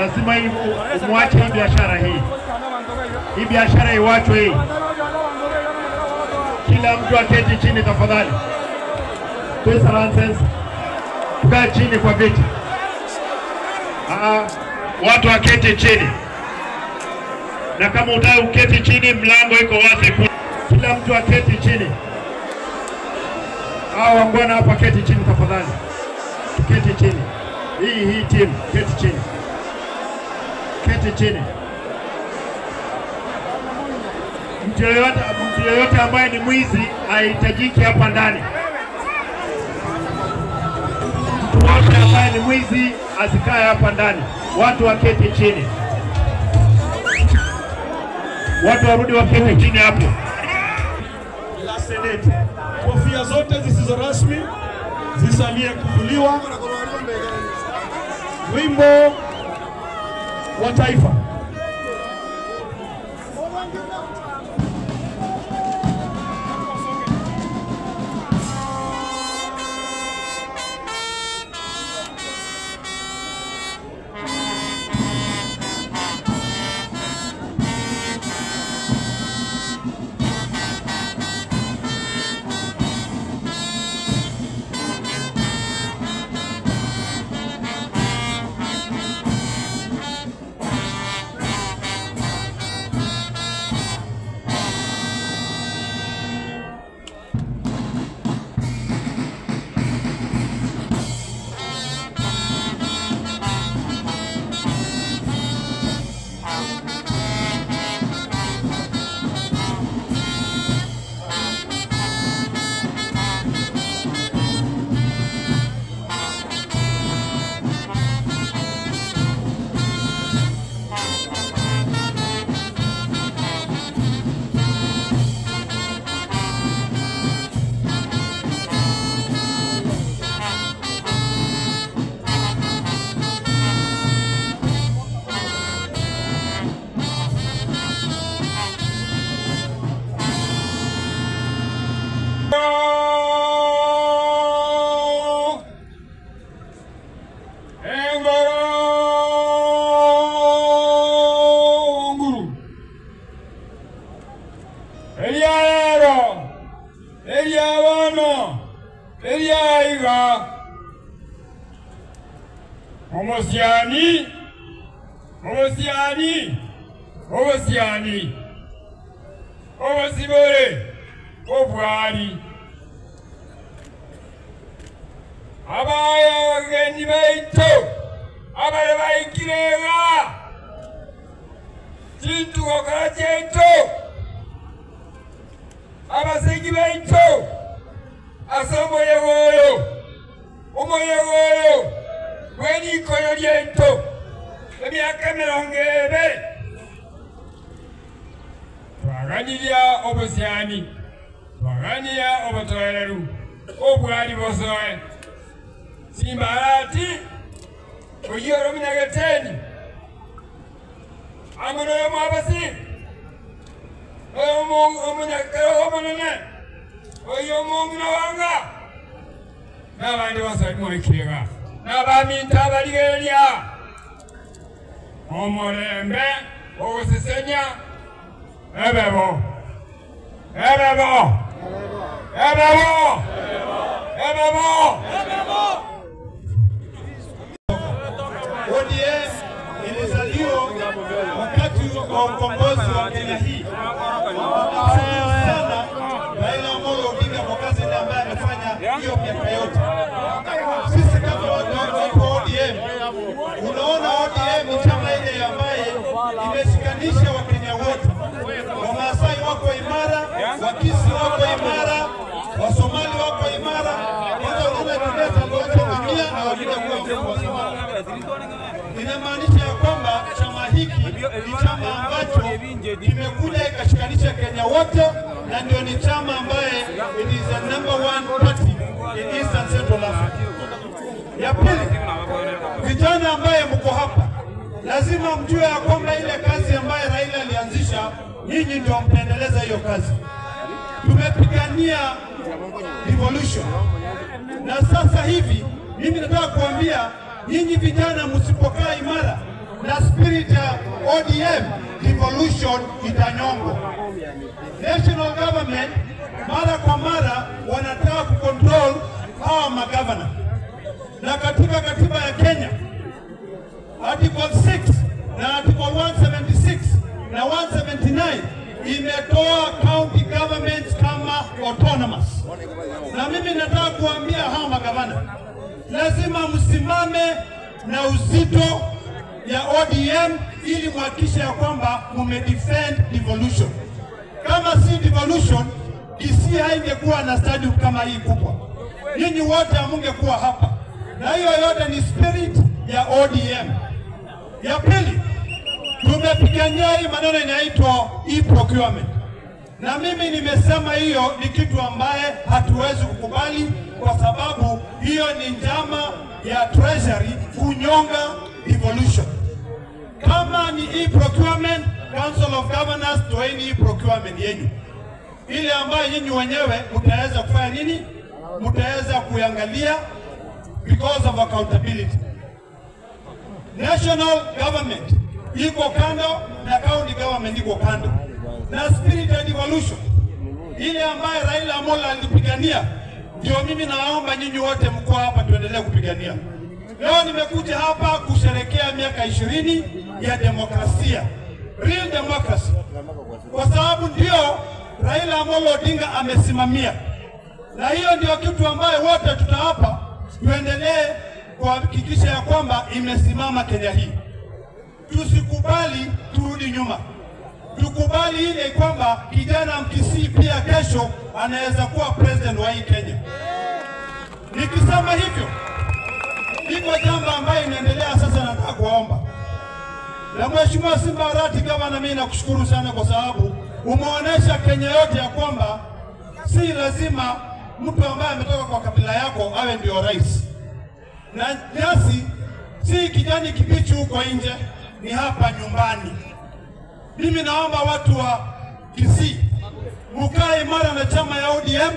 Lazima muache hii biashara hii. Hii biashara iwachwe hii. Kila mtu aketi chini tafadhali. Tukae chini kwa viti. Watu waketi chini. Na kama utaki uketi chini, mlango iko wazi. Kila mtu aketi chini. Hao wangwana hapa keti chini tafadhali. Keti chini. Hii team keti chini. Keti chini. Mtu yeyote ambaye ni mwizi hahitajiki hapa ndani. Mtu wote ambaye ni mwizi asikae hapa ndani. Watu waketi chini. Watu warudi waketi chini hapo. La Senate. Kofia zote zisizo rasmi zisalie kuvuliwa. Wimbo wa taifa. Omosiani, Omosibore, Obwari. Abaya genyi baito, abale baikirega. Chintu kokora cheito, abasegi baito, asomoye goyo, omoye goyo, weni koyo liento, emyaka mirongo ebe. Twaganiria obusiani, twagania obutoereru, obwari bosoe. Simbarati, oyoro munyageteni, amono yo mwabasi, oyo omunyakero omonene, oyo omungina wanga, n'abandi bose mwikirega, n'abaminta abaligeria, omurembe ogusesenya. Ebebo, ebebo, ebebo, ebebo, ebebo. ODM ilizaliwa wakati wa ukombozi wa Kenya hii. Sana Raila Amolo Odinga kwa kazi ile ambayo amefanya hiyo miaka yote. Sisi kama watu wa ODM, unaona ODM ni chama ile ambaye imeshikanisha Wakenya wote. Wamasai wako imara, Wakisi wako imara, Wasomali wako imara. Kwanza unaona Kenyatta aliwacha ngamia na wengine kuwa Wasomali. Inamaanisha ya kwamba chama hiki ni chama ambacho kimekuja ikashikanisha Kenya wote, na ndio ni chama ambaye it is the number one party in East and Central Africa. Ya pili, vijana ambaye mko hapa lazima mjue ya kwamba ile kazi ambaye Raila alianzisha, nyinyi ndio mtaendeleza hiyo kazi. Tumepigania revolution, na sasa hivi mimi nataka kuambia nyinyi vijana, msipokaa imara, na spirit ya ODM, devolution itanyongwa. National government mara kwa mara wanataka kucontrol hawa magavana, na katika katiba ya Kenya Article 6 na Article 176 na 179 imetoa county governments kama autonomous. Na mimi nataka kuambia hawa magavana, lazima msimame na uzito ya ODM ili muhakikishe ya kwamba mumedefend devolution. Kama si devolution, Kisii haingekuwa na stadium kama hii kubwa, nyinyi wote hamungekuwa hapa. Na hiyo yote ni spirit ya ODM. Ya pili, tumepigania hii maneno inaitwa e-procurement, na mimi nimesema hiyo ni kitu ambaye hatuwezi kukubali, kwa sababu hiyo ni njama ya Treasury kunyonga devolution. Kama ni e-procurement, Council of Governors, toeni e-procurement yenu, ile ambayo nyinyi wenyewe mtaweza kufanya nini, mtaweza kuangalia because of accountability. National government iko kando na county government iko kando, na spirit ya devolution ile ambayo Raila Amolo alipigania, ndio mimi naomba nyinyi wote mko hapa tuendelee kupigania. Leo nimekuja hapa kusherekea miaka 20 ya demokrasia, real democracy, kwa sababu ndio Raila Amolo Odinga amesimamia, na hiyo ndio kitu ambayo wote tutaapa tuendelee kuhakikisha ya kwamba imesimama Kenya hii. Tusikubali turudi nyuma, tukubali ile kwamba kijana Mkisii pia kesho anaweza kuwa president wa hii Kenya. Nikisema hivyo, iko jambo ambayo inaendelea sasa, nataka kuwaomba. Na Mheshimiwa Simba Arati, gavana, mimi nakushukuru sana kwa sababu umeonesha Kenya yote ya kwamba si lazima mtu ambaye ametoka kwa kabila yako awe ndio rais. Na nyasi si kijani kibichi huko nje, ni hapa nyumbani. Mimi naomba watu wa Kisii mkae imara na chama ya ODM,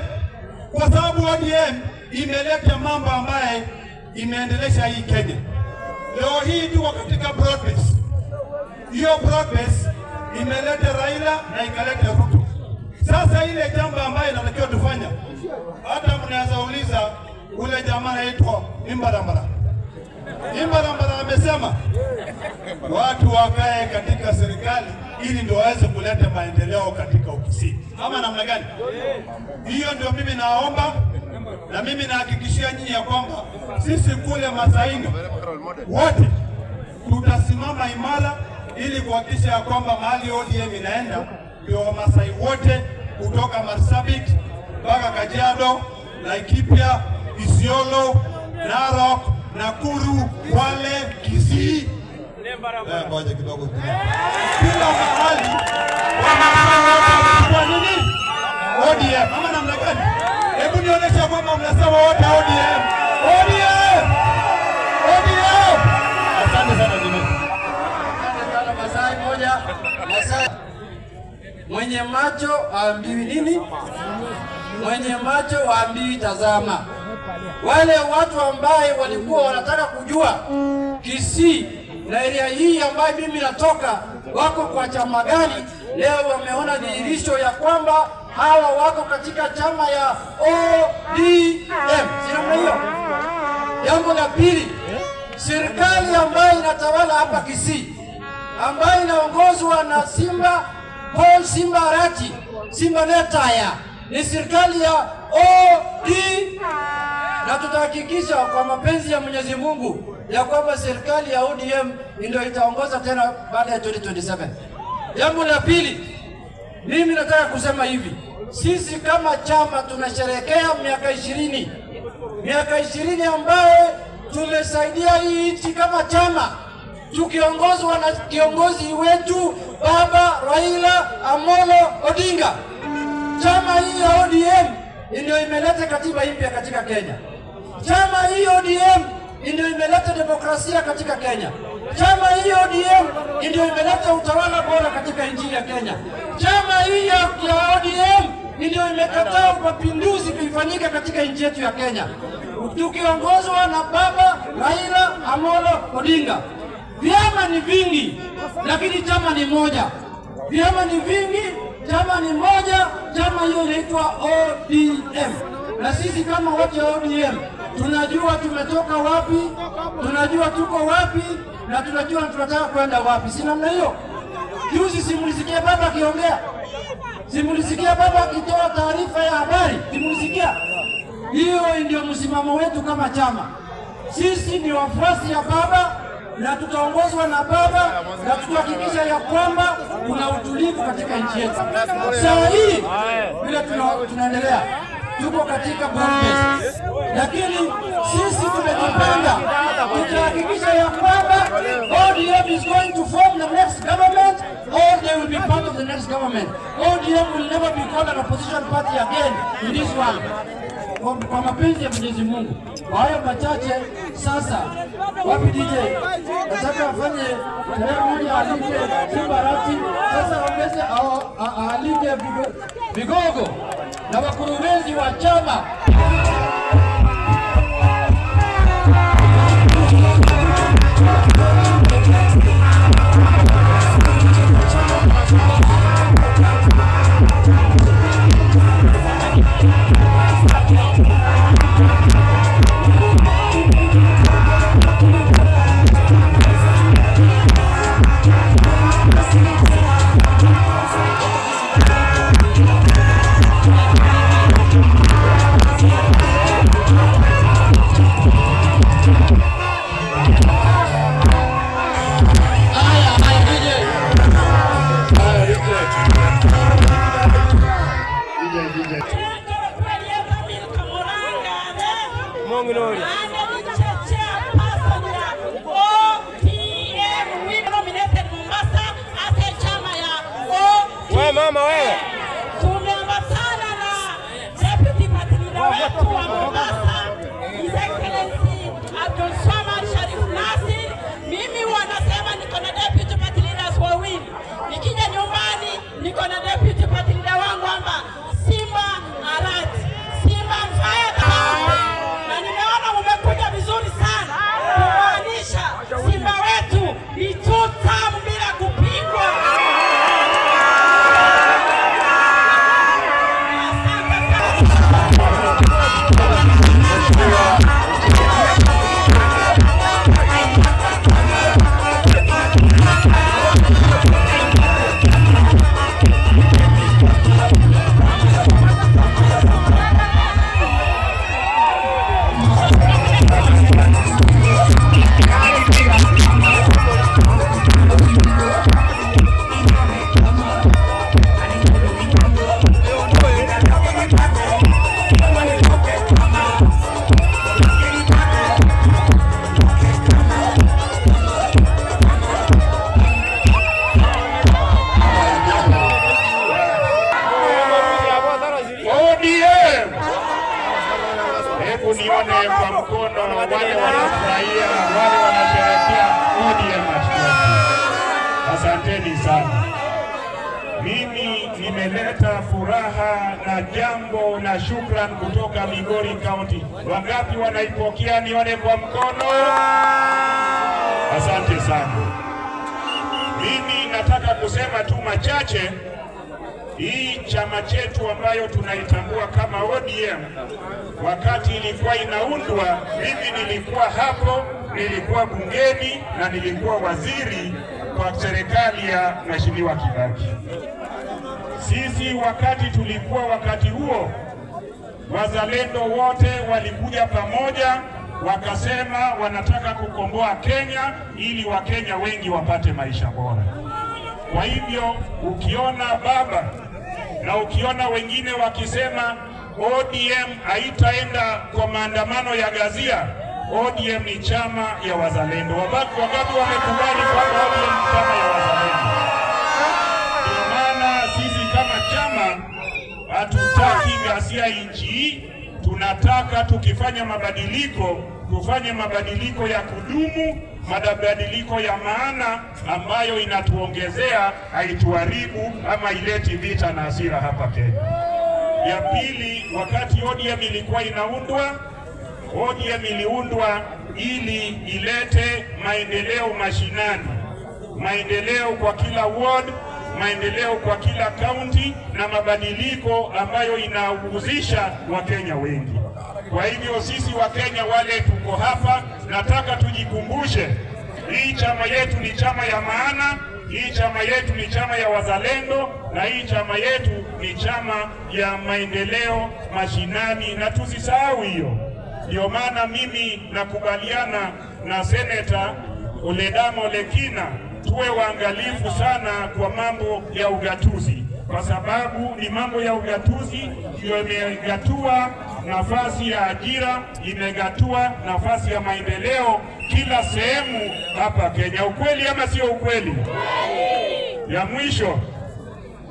kwa sababu ODM imeleta mambo ambaye imeendelesha hii Kenya. Leo hii tuko katika broad base. Hiyo broad base imeleta Raila na ikaleta Ruto. Sasa ile jambo ambayo inatakiwa tufanya, hata mnaweza uliza ule jamaa anaitwa Imbarambara. Imbarambara amesema watu wakae katika serikali ili ndio waweze kuleta maendeleo katika Kisii. Ama namna gani? Hiyo ndio mimi naomba, na mimi nahakikishia nyinyi ya kwamba sisi kule Masaini wote tutasimama imara ili kuhakikisha ya kwamba mahali ODM inaenda ndio Wamasai wote kutoka Marsabit mpaka Kajiado, Laikipia, Isiolo, Narok, Nakuru, Kwale, Kisii, ngoja kidogo, kila mahali kwa nini ODM ama namna gani? Hebu nionyeshe kwamba mnasema wote ODM. ODM! ODM! Asante sana jamii. Asante sana Masai moja. Masai. Mwenye macho haambiwi nini? Mwenye macho haambiwi tazama. Wale watu ambaye walikuwa wanataka kujua Kisii na area hii ambayo mimi natoka wako kwa chama gani, leo wameona dhihirisho ya kwamba hawa wako katika chama ya ODM. Si namna hiyo? Jambo la pili, serikali ambayo inatawala hapa Kisii, ambayo inaongozwa na Simba Paul Simba Arati, Simba Netaya, ni serikali ya ODM. Na tutahakikisha kwa mapenzi ya Mwenyezi Mungu ya kwamba serikali ya ODM ndio itaongoza tena baada ya 2027. Jambo la pili, mimi nataka kusema hivi, sisi kama chama tunasherehekea miaka 20. Miaka 20 ambayo tumesaidia hii nchi kama chama, tukiongozwa na kiongozi wetu Baba Raila Amolo Odinga. Chama hii ya ODM ndio imeleta katiba mpya katika Kenya. Chama hii ODM ndio imeleta demokrasia katika Kenya. Chama hii ODM ndio imeleta utawala bora katika nchi ya Kenya. Chama hii ya ODM ndio imekataa mapinduzi kuifanyika katika nchi yetu ya Kenya, tukiongozwa na Baba Raila Amolo Odinga. Vyama ni vingi, lakini chama ni moja. Vyama ni vingi, chama ni moja. Chama hiyo inaitwa ODM. Na sisi kama watu wa ODM tunajua tumetoka wapi, tunajua tuko wapi, na tunajua tunataka kwenda wapi. Si namna hiyo? Juzi simulisikia baba akiongea, simulisikia baba akitoa taarifa ya habari, simulisikia? Hiyo ndio msimamo wetu kama chama. Sisi ni wafuasi ya baba na tutaongozwa na baba na tutahakikisha ya kwamba kuna utulivu katika nchi yetu. Saa hii vile tunaendelea, tuko katika broad-based, lakini sisi tumejipanga, tutahakikisha ya kwamba ODM is going to form the next government or they will be part of the next government. ODM will never be called an opposition party again in this world. Kwa mapenzi ya Mwenyezi Mungu. Kwa hayo machache sasa, wapi DJ? Nataka afanye tarehe moja alike Simba Arati, sasa ongeze alike vigogo na wakurugenzi wa chama. Mama wewe. Tumeambatana na Deputy Party Leader wetu wa Mombasa, His Excellency Abdul Swamad Sharif Nasir. Mimi wanasema niko na Deputy Party Leaders wawili. Nikija nyumbani niko na Deputy Party Leader wangu hapa Simba Arati, Simba Mfaya Kabambe. Na nimeona mmekuja vizuri sana. Kumaanisha Simba wetu ni two term bila kupigwa. Hebu nione kwa mkono wale wanafurahia, wale wanasherehekea ODM. Asanteni sana. Mimi nimeleta furaha na jambo na shukran kutoka Migori County. Wangapi wanaipokea? Nione kwa mkono. Asante sana. Mimi nataka kusema tu machache. Hii chama chetu ambayo tunaitambua kama ODM, wakati ilikuwa inaundwa, mimi nilikuwa hapo, nilikuwa bungeni na nilikuwa waziri kwa serikali ya Mheshimiwa Kibaki. Sisi wakati tulikuwa wakati huo, wazalendo wote walikuja pamoja, wakasema wanataka kukomboa Kenya ili Wakenya wengi wapate maisha bora. Kwa hivyo ukiona baba na ukiona wengine wakisema ODM haitaenda kwa maandamano ya ghasia, ODM ni chama ya wazalendo. Wangapi wamekubali kwamba ODM ni chama ya wazalendo? Ndio maana sisi kama chama hatutaki ghasia nchi hii. Tunataka tukifanya mabadiliko, tufanye mabadiliko ya kudumu, mabadiliko ya maana ambayo inatuongezea, haituharibu ama ileti vita na hasira hapa Kenya. Ya pili, wakati ODM ilikuwa inaundwa, ODM iliundwa ili ilete maendeleo mashinani, maendeleo kwa kila ward, maendeleo kwa kila county na mabadiliko ambayo inahusisha Wakenya wengi. Kwa hivyo sisi Wakenya wale tuko hapa, nataka tujikumbushe hii chama yetu ni chama ya maana, hii chama yetu ni chama ya wazalendo, na hii chama yetu ni chama ya maendeleo mashinani, na tusisahau hiyo. Ndio maana mimi nakubaliana na Seneta Oledama Olekina, tuwe waangalifu sana kwa mambo ya ugatuzi, kwa sababu ni mambo ya ugatuzi ndio imegatua nafasi ya ajira, imegatua nafasi ya maendeleo kila sehemu hapa Kenya. Ukweli ama sio ukweli? Ya mwisho,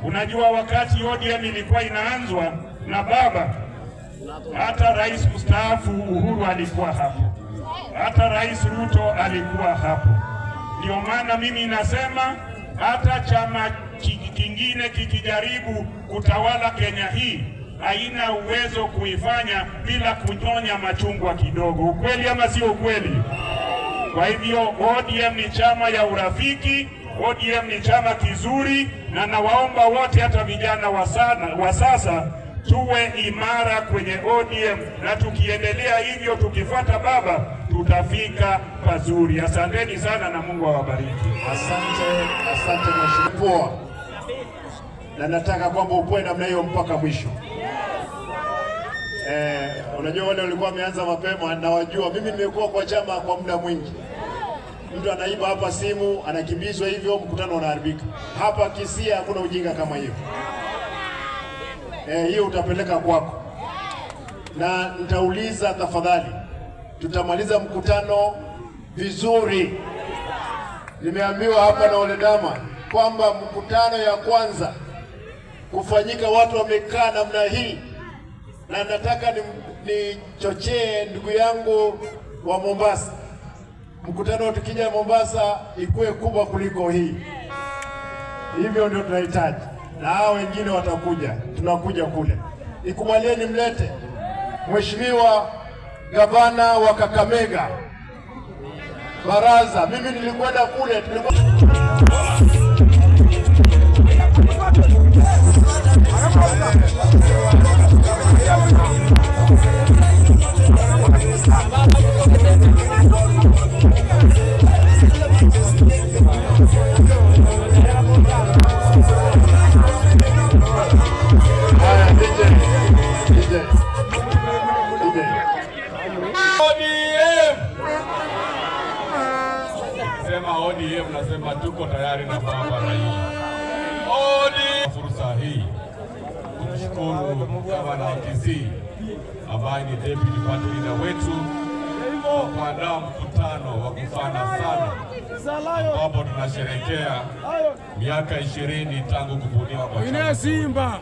unajua wakati ODM ilikuwa inaanzwa na baba, hata rais mstaafu Uhuru alikuwa hapo, hata Rais Ruto alikuwa hapo. Ndio maana mimi nasema hata chama kingine kikijaribu kutawala Kenya hii haina uwezo kuifanya bila kunyonya machungwa kidogo. Ukweli ama sio ukweli? Kwa hivyo ODM ni chama ya urafiki, ODM ni chama kizuri, na nawaomba wote, hata vijana wa sasa, tuwe imara kwenye ODM, na tukiendelea hivyo, tukifuata baba, tutafika pazuri. Asanteni sana na Mungu awabariki. Asante, asante mheshimiwa. Na nataka kwamba upoe namna hiyo mpaka mwisho. Unajua wale walikuwa wameanza mapema na wajua mimi nimekuwa kwa chama kwa muda mwingi. Mtu anaiba hapa simu, anakimbizwa hivyo, mkutano unaharibika. Hapa Kisii hakuna ujinga kama hiyo. Hiyo utapeleka kwako. Na nitauliza tafadhali, tutamaliza mkutano vizuri. Nimeambiwa hapa na Oledama kwamba mkutano ya kwanza kufanyika watu wamekaa namna hii, na nataka nichochee ndugu yangu wa Mombasa, mkutano tukija Mombasa ikuwe kubwa kuliko hii. Hivyo ndio tunahitaji, na hao wengine watakuja, tunakuja kule. Ikubalieni mlete Mheshimiwa Gavana wa Kakamega Baraza. Mimi nilikwenda kule, tulikuwa ODM. Sema ODM, nasema tuko tayari na baba Raila. ODM. Fursa hii kumshukuru gavana wa Kisii ambaye ni deputy party leader wetu kwa kuandaa mkutano wa kufana sana ambapo tunasherehekea miaka 20 tangu kubuniwa kwa chama. Simba.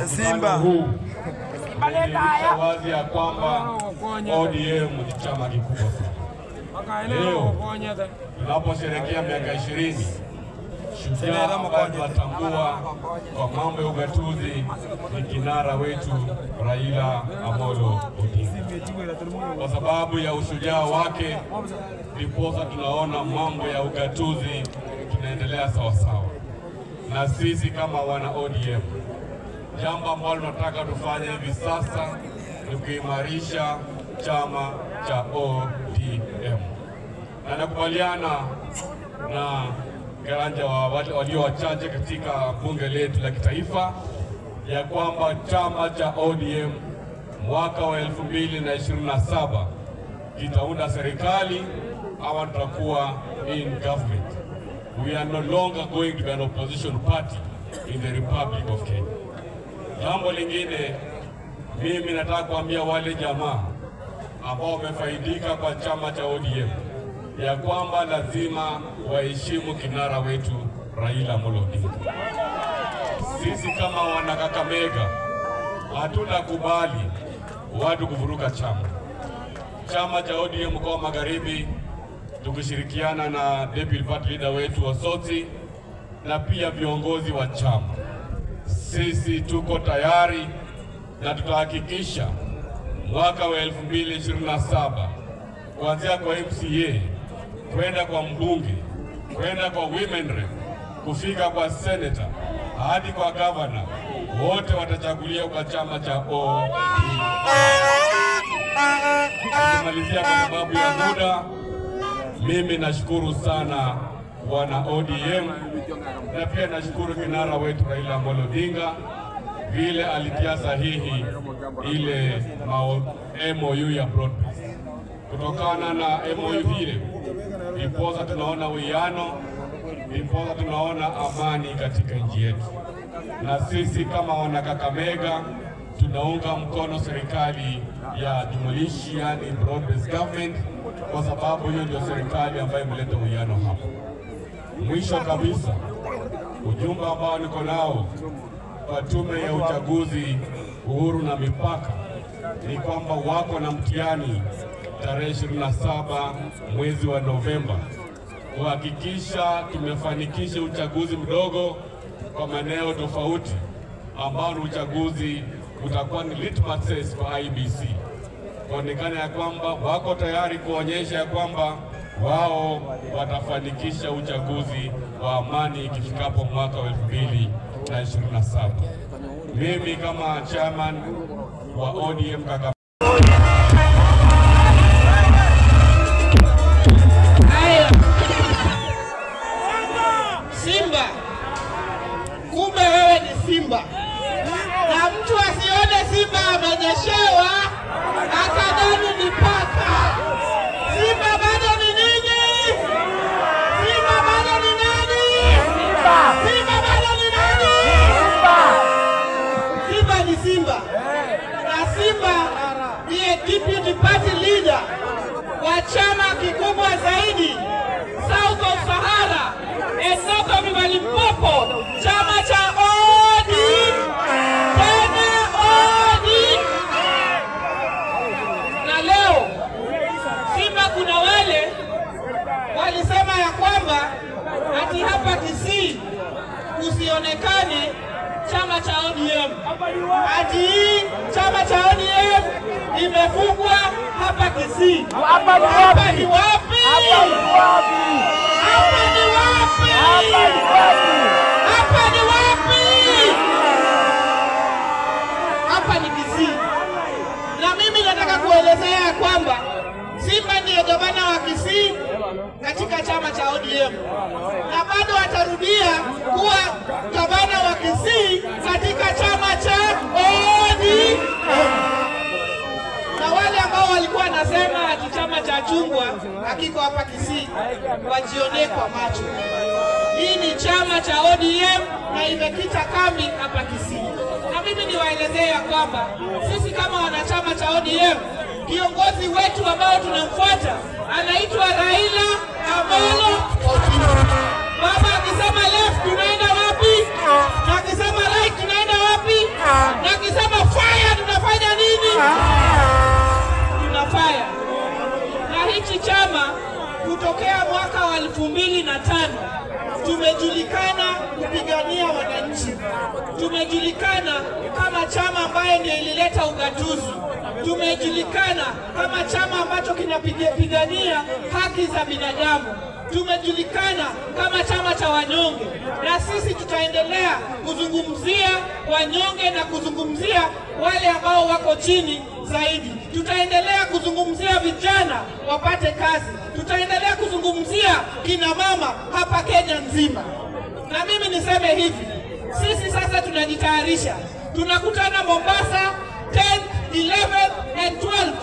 Simba huu umedhihirisha wazi ya kwamba ODM ni chama kikubwa sana. Leo tunaposherehekea miaka 20, shujaa ambaye tunatambua kwa mambo ya ugatuzi ni kinara wetu Raila Amolo Odinga. Kwa sababu ya ushujaa wake ndiposa tunaona mambo ya ugatuzi tunaendelea sawasawa. Na sisi kama wana ODM, jambo ambalo tunataka tufanye hivi sasa ni kuimarisha chama cha ODM. Na nakubaliana na Karanja walio wachache katika bunge letu la kitaifa ya kwamba chama cha ODM mwaka wa 2027 kitaunda serikali ama tutakuwa in government. We are no longer going to be an opposition party in the Republic of Kenya. Jambo lingine, mimi nataka kuambia wale jamaa ambao wamefaidika kwa chama cha ODM ya kwamba lazima waheshimu kinara wetu Raila Amolo Odinga. Sisi kama wana Kakamega hatutakubali watu kuvuruga chama. Chama cha ODM mkoa Magharibi tukishirikiana na deputy party leader wetu Osoti na pia viongozi wa chama, sisi tuko tayari na tutahakikisha Mwaka wa 2027 kuanzia kwa MCA kwenda kwa mbunge, kwenda kwa women rep, kufika kwa senator hadi kwa governor, wote watachaguliwa kwa chama cha ODM. Nikimalizia kwa sababu ya muda, mimi nashukuru sana wana ODM na pia nashukuru kinara wetu Raila Amolo Odinga vile alitia sahihi ile MOU ya broad-based. Kutokana na MOU ile, ndiposa tunaona uwiano, ndiposa tunaona amani katika nchi yetu. Na sisi kama wana Kakamega tunaunga mkono serikali ya jumulishi, yani broad-based government, kwa sababu hiyo ndio serikali ambayo imeleta uwiano hapo. Mwisho kabisa, ujumbe ambao niko nao kwa Tume ya Uchaguzi Uhuru na Mipaka ni kwamba wako na mtihani tarehe 27 mwezi wa Novemba kuhakikisha tumefanikisha uchaguzi mdogo kwa maeneo tofauti, ambao ni uchaguzi utakuwa ni litmus test kwa IEBC, kuonekana ya kwamba wako tayari kuonyesha ya kwamba wao watafanikisha uchaguzi wa amani ikifikapo mwaka wa 2027. Mimi kama chairman wa ODM Kakamega. Simba, kumbe wewe ni simba, na mtu asione simba amenyeshewa akadhani ni paka. Simba bado ni nini? Simba bado ni nani? Simba bado ni nani? Simba ni simba, na simba ndiye deputy party leader wa chama kikubwa zaidi South of Sahara and North of River Limpopo, chama cha ODM, tena ODM. Na leo Simba, kuna wale walisema ya kwamba ati hapa Kisii kusionekane chama cha ODM, ati hii chama cha ODM imefungwa hapa Kisii. Hapa ni wapi? Hapa ni wapi? Hapa ni wapi? Hapa ni wapi? Hapa ni Kisii. Na mimi nataka kuelezea ya kwamba Simba ndiye gavana wa Kisii katika chama cha ODM, na bado atarudia kuwa gavana wa Kisii katika chama cha ODM. Na wale ambao walikuwa nasema ati chama cha chungwa hakiko hapa Kisii, wajionee kwa macho. Hii ni chama cha ODM na imekita kambi hapa Kisii. Na mimi niwaelezee ya kwamba sisi kama wanachama cha ODM, kiongozi wetu ambao tunamfuata anaitwa Raila Amolo Odinga. Baba akisema left tunaenda wapi? Na akisema right tunaenda wapi? Na akisema fire tunafanya nini? Tunafire. Na hichi chama kutokea mwaka wa 2005 tumejulikana kupigania wananchi. Tumejulikana kama chama ambaye ndio ilileta ugatuzi. Tumejulikana kama chama ambacho kinapigania haki za binadamu. Tumejulikana kama chama cha wanyonge, na sisi tutaendelea kuzungumzia wanyonge na kuzungumzia wale ambao wako chini zaidi. Tutaendelea kuzungumzia vijana wapate kazi. Tutaendelea kuzungumzia kina mama hapa Kenya nzima. Na mimi niseme hivi, sisi sasa tunajitayarisha. Tunakutana Mombasa 10th, 11th and 12th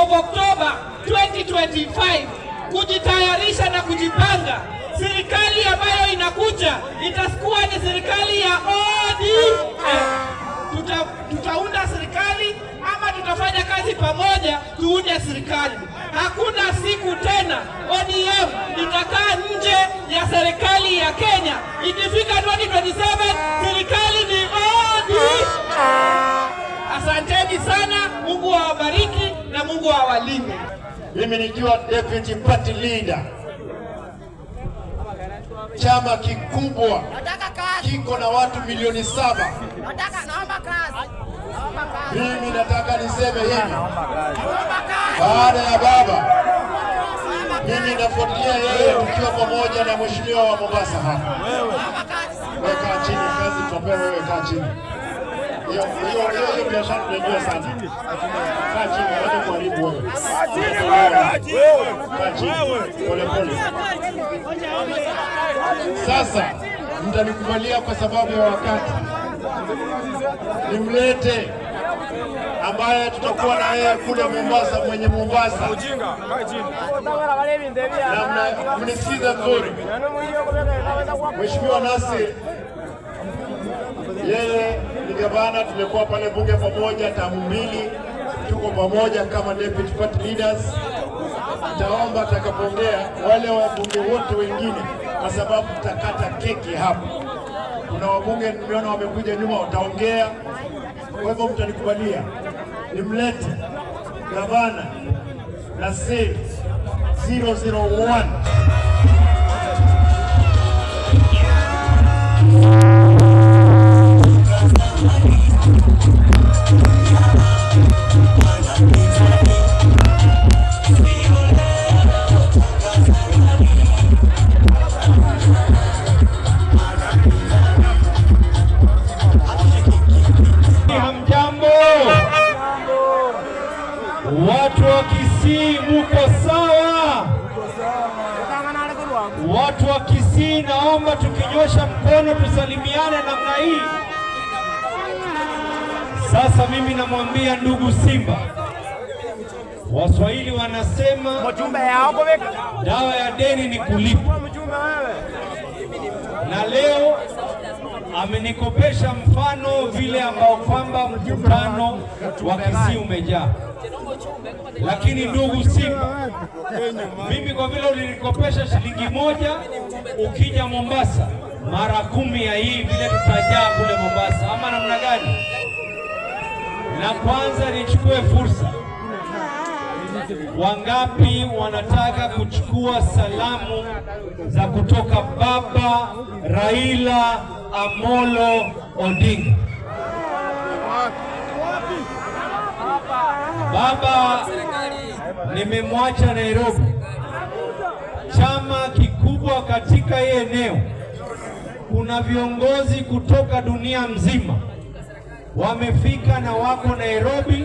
of October 2025 kujitayarisha na kujipanga. Serikali ambayo inakuja itakuwa ni serikali ya ODM. Tutaunda serikali ama tutafanya kazi pamoja tuunde serikali. Hakuna siku tena ODM itakaa nje ya serikali ya Kenya. Ikifika 2027 serikali ni ODM. Asanteni sana, Mungu awabariki na Mungu awalinde. Mimi nikiwa deputy party leader, chama kikubwa kiko na watu milioni 7. Mimi nataka niseme hivi, baada ya baba, mimi nafuatilia yeye tukiwa pamoja na mheshimiwa wa Mombasa hapa. Wewe kaa chini, kazi tutapewa wewe, kaa chini. Hiyo biashara tunajua sana. Kaa chini, wacha kuharibu wewe. Kaa chini, pole pole. Sasa mtanikubalia kwa sababu ya wakati, nimlete ambaye tutakuwa na yeye kule Mombasa, mwenye Mombasa. Na mnisikize vizuri. Mheshimiwa Nasir, yeye ni gavana, tumekuwa pale bunge pamoja tamu mbili, tuko pamoja kama deputy party leaders. Nitaomba atakapoongea wale wabunge wote wengine, kwa sababu tutakata keki hapa. Kuna wabunge nimeona wamekuja nyuma, wataongea. Kwa hivyo mtanikubalia nimlete gavana Nasir 001. Hamjambo watu wa Kisii, muko sawa? Watu wa Kisii, naomba tukinyosha mkono tusalimiane namna hii. Sasa mimi namwambia ndugu Simba, Waswahili wanasema dawa ya deni ni kulipa, na leo amenikopesha mfano vile ambao kwamba mkutano wa Kisii umejaa. Lakini ndugu Simba, mimi kwa vile ulinikopesha shilingi 1, ukija Mombasa mara 10 ya hii vile tutajaa kule Mombasa, ama namna gani? Na kwanza nichukue fursa, wangapi wanataka kuchukua salamu za kutoka baba Raila Amolo Odinga? Baba nimemwacha Nairobi, chama kikubwa katika hii eneo. Kuna viongozi kutoka dunia mzima wamefika na wako Nairobi.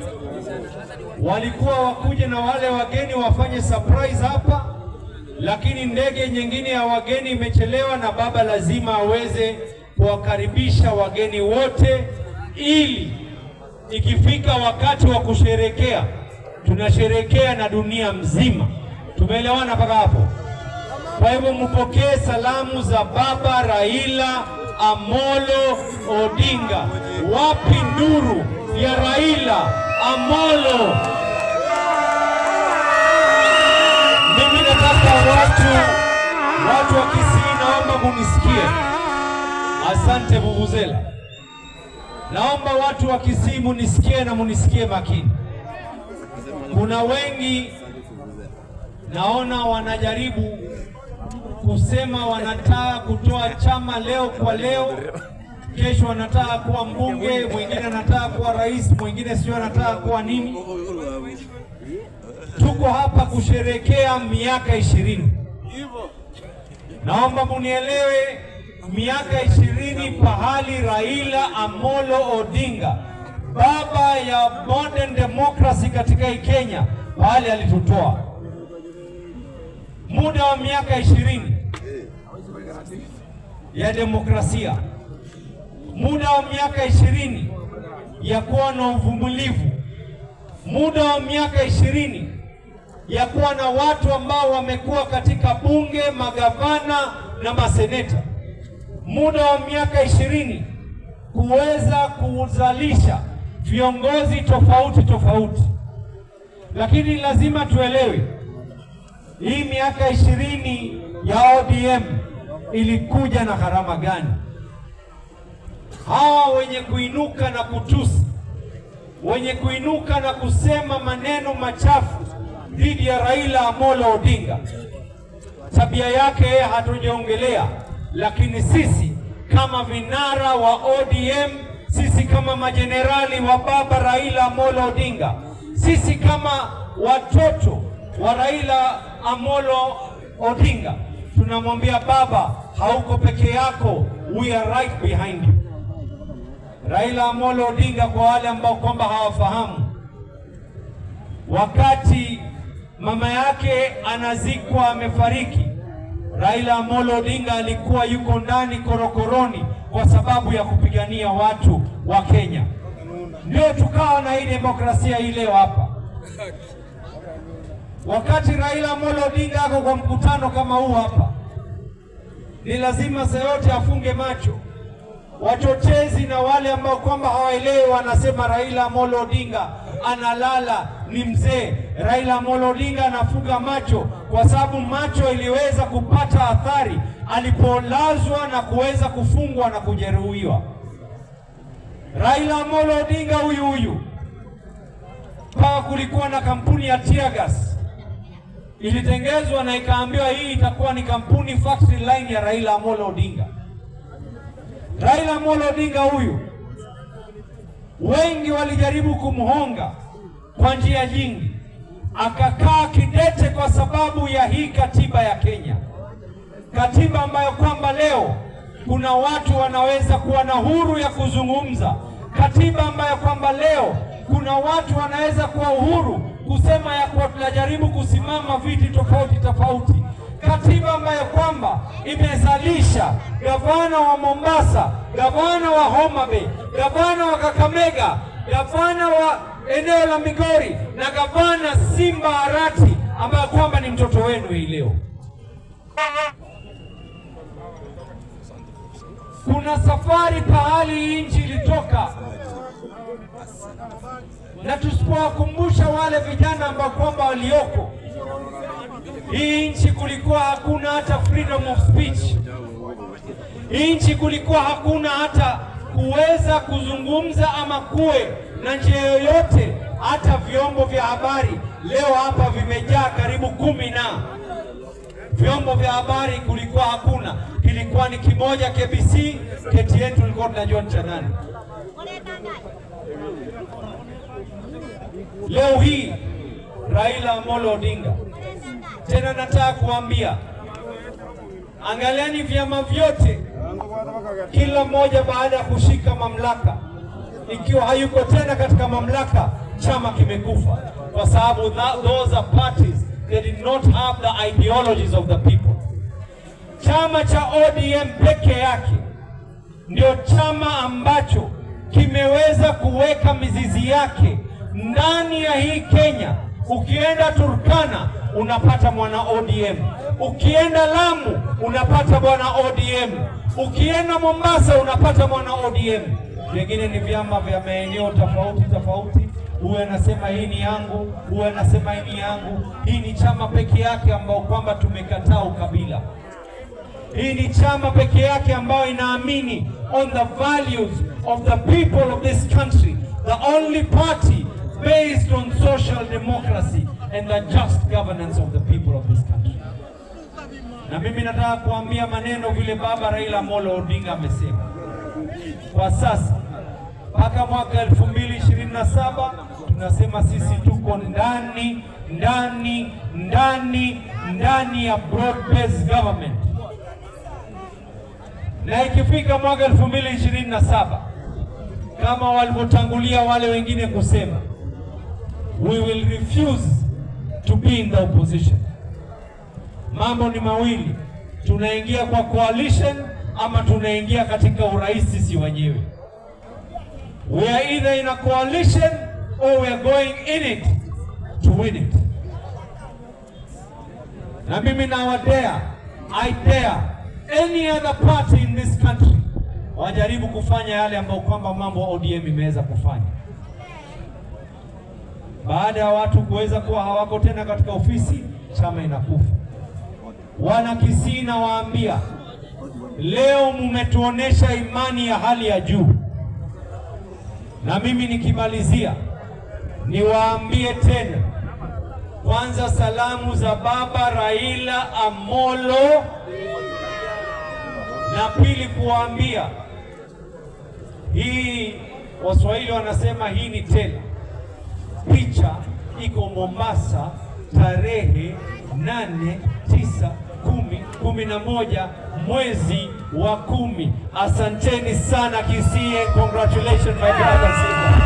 Walikuwa wakuje na wale wageni wafanye surprise hapa, lakini ndege nyingine ya wageni imechelewa, na baba lazima aweze kuwakaribisha wageni wote, ili ikifika wakati wa kusherekea tunasherekea na dunia mzima. Tumeelewana mpaka hapo? Kwa hivyo mpokee salamu za baba Raila Amolo Odinga. Wapi nduru ya Raila Amolo? Mimi nataka watu wa Kisii, naomba munisikie. Asante vuvuzela. Naomba watu wa Kisii munisikie na munisikie makini. Kuna wengi naona wanajaribu kusema wanataka kutoa chama leo kwa leo, kesho anataka kuwa mbunge, mwingine anataka kuwa rais, mwingine sio anataka kuwa nini. Tuko hapa kusherekea miaka 20. Naomba munielewe, miaka 20 pahali Raila Amolo Odinga, baba ya modern democracy katika Kenya, pahali alitutoa. Muda wa miaka 20 ya demokrasia, muda wa miaka 20 ya kuwa na uvumilivu, muda wa miaka 20 ya kuwa na watu ambao wamekuwa katika bunge, magavana na maseneta, muda wa miaka 20 kuweza kuzalisha viongozi tofauti tofauti. Lakini lazima tuelewe, hii miaka 20 ya ODM ilikuja na gharama gani? Hawa wenye kuinuka na kutusi, wenye kuinuka na kusema maneno machafu dhidi ya Raila Amolo Odinga, tabia yake hatujaongelea, lakini sisi kama vinara wa ODM sisi kama majenerali wa baba Raila Amolo Odinga, sisi kama watoto wa Raila Amolo Odinga, tunamwambia baba, hauko peke yako, we are right behind you. Raila Amolo Odinga, kwa wale ambao kwamba hawafahamu, wakati mama yake anazikwa amefariki, Raila Amolo Odinga alikuwa yuko ndani korokoroni kwa sababu ya kupigania watu wa Kenya. Ndio tukawa na hii demokrasia hii leo hapa. Wakati Raila Amolo Odinga ako kwa mkutano kama huu hapa, ni lazima saa yote afunge macho. Wachochezi na wale ambao kwamba hawaelewi wanasema Raila Amolo Odinga analala, ni mzee. Raila Amolo Odinga anafunga macho kwa sababu macho iliweza kupata athari alipolazwa na kuweza kufungwa na kujeruhiwa. Raila Amolo Odinga huyu huyu, kwa kulikuwa na kampuni ya tear gas ilitengezwa na ikaambiwa hii itakuwa ni kampuni factory line ya Raila Amolo Odinga. Raila Amolo Odinga huyu, wengi walijaribu kumhonga kwa njia nyingi, akakaa kidete kwa sababu ya hii katiba ya Kenya, katiba ambayo kwamba leo kuna watu wanaweza kuwa na huru ya kuzungumza, katiba ambayo kwamba leo kuna watu wanaweza kuwa uhuru kusema ya kuwa tunajaribu kusimama viti tofauti tofauti, katiba ambayo kwamba imezalisha gavana wa Mombasa, gavana wa Homa Bay, gavana wa Kakamega, gavana wa eneo la Migori na gavana Simba Arati ambayo kwamba ni mtoto wenu hii leo. Kuna safari pahali nchi ilitoka, na tusipowakumbusha wale vijana ambao kwamba walioko hii nchi, kulikuwa hakuna hata freedom of speech. Hii nchi kulikuwa hakuna hata kuweza kuzungumza ama kuwe na njia yoyote, hata vyombo vya habari leo hapa vimejaa karibu 10 na vyombo vya habari kulikuwa hakuna, kilikuwa ni kimoja KBC, KTN tulikuwa tunajua ni cha nani. Leo hii Raila Amolo Odinga, tena nataka kuambia, angalieni vyama vyote, kila mmoja baada ya kushika mamlaka, ikiwa hayuko tena katika mamlaka, chama kimekufa, kwa sababu those are parties, they did not have the ideologies of the people. Chama cha ODM peke yake ndio chama ambacho kimeweza kuweka mizizi yake ndani ya hii Kenya. Ukienda Turkana unapata mwana ODM, ukienda Lamu unapata bwana ODM, ukienda Mombasa unapata mwana ODM. Vingine ni vyama vya maeneo tofauti tofauti, huyu anasema hii ni yangu, huyu anasema hii ni yangu. Hii ni chama peke yake ambao kwamba tumekataa ukabila. Hii ni chama peke yake ambayo inaamini on the values of the people of this country, the only party based on social democracy and the just governance of the people of this country. Na mimi nataka kuambia maneno vile baba Raila Amolo Odinga amesema. Kwa sasa mpaka mwaka 2027 tunasema sisi tuko ndani ndani ndani ndani ya broad based government. Na ikifika mwaka 2027 kama walivyotangulia wale wengine kusema, we will refuse to be in the opposition. Mambo ni mawili, tunaingia kwa coalition ama tunaingia katika urais sisi wenyewe. We are either in a coalition or we are going in it to win it. Na mimi nawadea, I dare any other party in this country wajaribu kufanya yale ambayo kwamba mambo ODM imeweza kufanya. Baada ya watu kuweza kuwa hawako tena katika ofisi, chama inakufa. Wana Kisii nawaambia, leo mmetuonesha imani ya hali ya juu. Na mimi nikimalizia niwaambie tena, kwanza salamu za baba Raila Amolo, na pili kuwaambia Hii Waswahili wanasema hii ni tela. Picha iko Mombasa tarehe 8, 9, 10, 11 mwezi wa 10. Asanteni sana Kisii. Congratulations my brother Simba.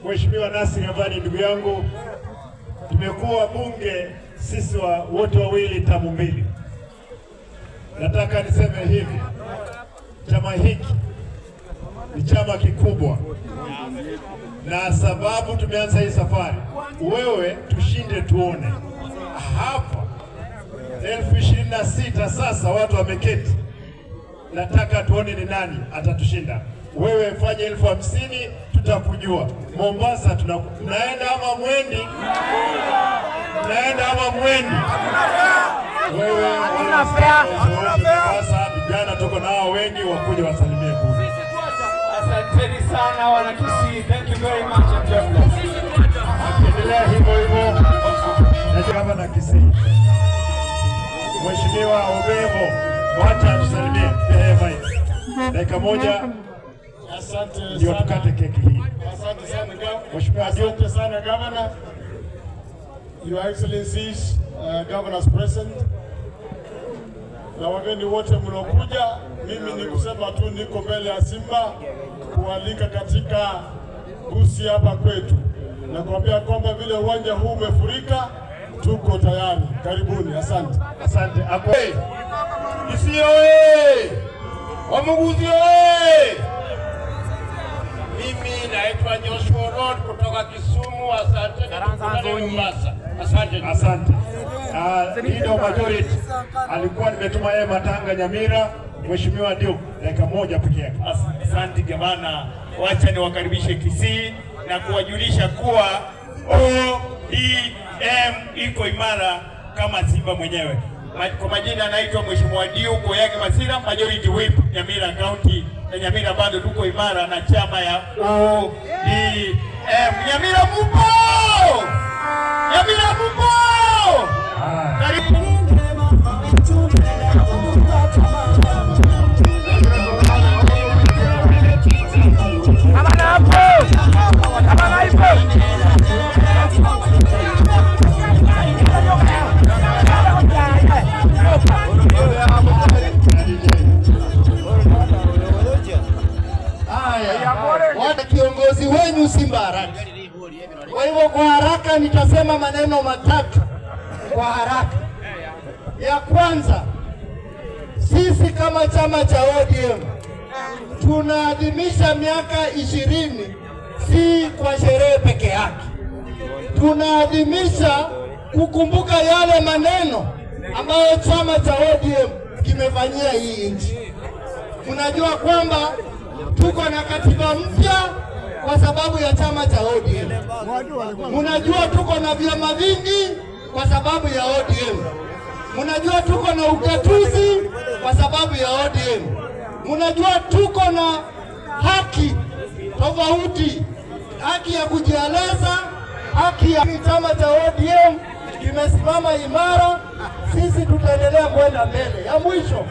Mheshimiwa Nasir Abadi, ndugu yangu, tumekuwa bunge sisi wote wawili tamu mbili. Nataka niseme hivi, chama hiki ni chama kikubwa, na sababu tumeanza hii safari, wewe tushinde tuone. Hapa 2026 sasa watu wameketi, nataka tuone ni nani atatushinda. Wewe fanye 50,000 tutakujua. Mombasa tunaenda ama mwendi? Naenda ama mwendi? Wewe Mombasa vijana tuko nao wengi, wakuja wasalimie kule. Asanteni sana wana Kisii. Thank you very much and God bless. Endelea hivyo hivyo. Na kama na Kisii. Mheshimiwa Obevo, wacha tusalimie. Dakika moja. Asante ndio tukate keki hii. Asante sana Mheshimiwa, asante sana Governor. Your Excellencies, Governors present, na wageni wote mlokuja, mimi ni kusema tu niko mbele ya Simba kualika katika Gusii hapa kwetu na kuambia kwamba vile uwanja huu umefurika, tuko tayari. Karibuni, asante. Asante. Kisii oye! Wamuguzi oye! Mimi naitwa Joshua Road kutoka Kisumu. Asante na tukutane Mombasa. Asante. Asante. Leader majority alikuwa nimetuma yeye Matanga Nyamira. Mheshimiwa Duke, dakika moja peke yake. Asante gavana, wacha niwakaribishe Kisii na kuwajulisha kuwa ODM iko imara kama Simba mwenyewe. Kwa majina anaitwa Mheshimiwa Duke Koyage Masira, Majority Whip Nyamira County. Na Nyamira bado tuko imara na chama ya ODM. Nyamira mupo! Nyamira mupo! Karibu. Wale kiongozi wenu Simba Arati. Kwa hivyo kwa haraka nitasema maneno matatu kwa haraka. Ya kwanza, sisi kama chama cha ODM tunaadhimisha miaka 20 si kwa sherehe peke yake. Tunaadhimisha kukumbuka yale maneno ambayo chama cha ODM kimefanyia hii nchi. Unajua kwamba tuko na katiba mpya kwa sababu ya chama cha ODM. Unajua tuko na vyama vingi kwa sababu ya ODM. Unajua tuko na ugatuzi kwa sababu ya ODM. Unajua tuko na haki tofauti, haki ya kujieleza, haki ya chama cha ODM kimesimama imara. Sisi tutaendelea kwenda mbele. Ya mwisho,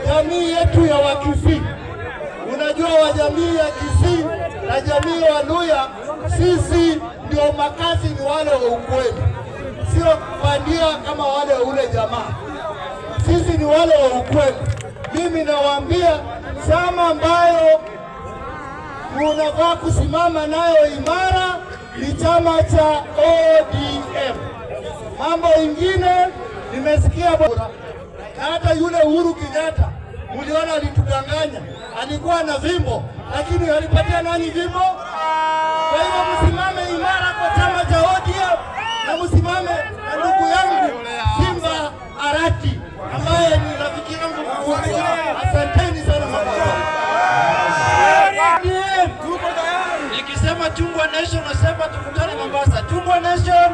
jamii yetu ya Wakisii. Unajua wa jamii ya Kisii na jamii ya Waluya, sisi ndio makazi ni wale wa ukweli, sio bandia kama wale wa ule jamaa. Sisi ni wale wa ukweli. Mimi nawaambia chama ambayo unafaa kusimama nayo imara ni chama cha ODM. Mambo ingine nimesikia bora, hata yule Uhuru Kenyatta mliona alitudanganya, alikuwa na vimbo, lakini alipatia nani vimbo? Kwa hivyo msimame imara kwa chama cha ODM na msimame na ndugu yangu Simba Arati ambaye ni rafiki yangu mkubwa. Asanteni sana mama. Nikisema Chungwa Nation nasema tukutane Mombasa. Chungwa Nation.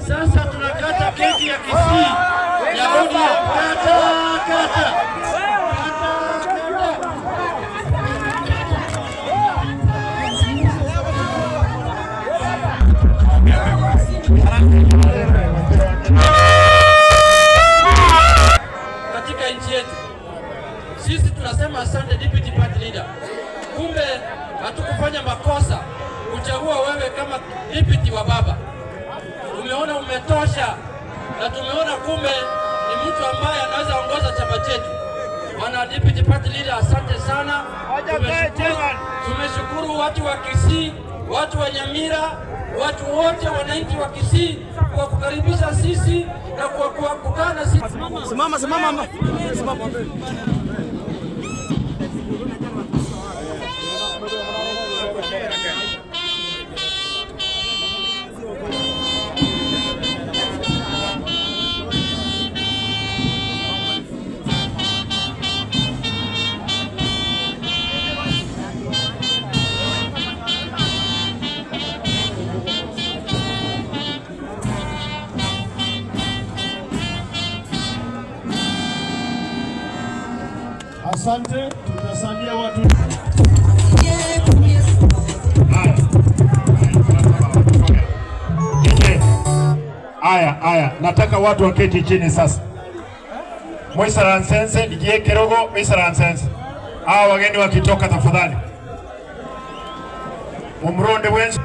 Sasa tunakata keki ya Kisii ya ODM. Kata kata. Katika nchi yetu Tunasema asante Deputy Party Leader. Kumbe hatukufanya makosa kuchagua wewe kama deputy wa baba. Tumeona umetosha na tumeona kumbe ni mtu ambaye anaweza ongoza chama chetu. Bwana Deputy Party Leader, asante sana. Tumeshukuru watu wa Kisii, watu wa Nyamira, watu wote wananchi wa Kisii kwa kukaribisha sisi na kwa kukaa na sisi. Simama, simama, simama. Asante, tutasalia watu. Aya, aya, nataka watu waketi chini sasa. Mwisaransense, ndiye kirogo mwisaransense. Hawa wageni wakitoka tafadhali. Mumronde wenzi.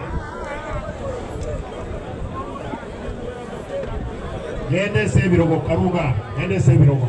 Gende sebirogo karuga, gende sebirogo.